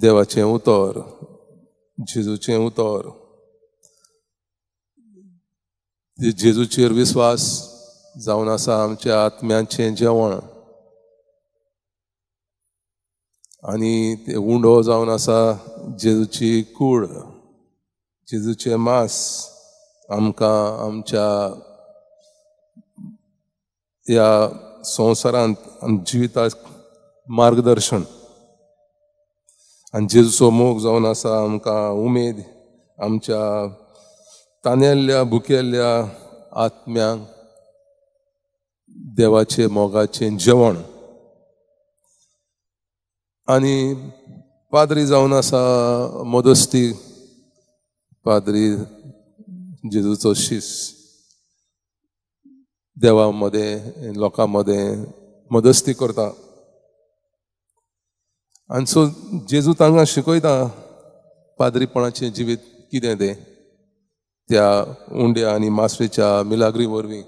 देवाचें उतर, जेजूचें उतर, जेजूचेर विस्वास जावन आसा आमच्या आत्म्याचें जेवण आनी ते उंडो जावन आसा जेजूची कूड, जेजूचें मांस आमकां आमच्या ह्या संवसारांत जिविताक मार्गदर्शन आनी जेजूचो मोग जावन आसा आमकां उमेद, आमच्या तानेल्ल्या भुकेल्ल्या आत्म्यांक देवाचे मोगाचें जेवण. आनी पाद्री जावन आसा मदस्ती, पाद्री जेजूचो शीस, देवा मदें लोकां मदें मदस्ती करता. आनी सो जेजू तांकां शिकयता पाद्रीपणाचें जिवीत कितें तें त्या उंड्या आनी मासळेच्या मिलाग्री वरवीं.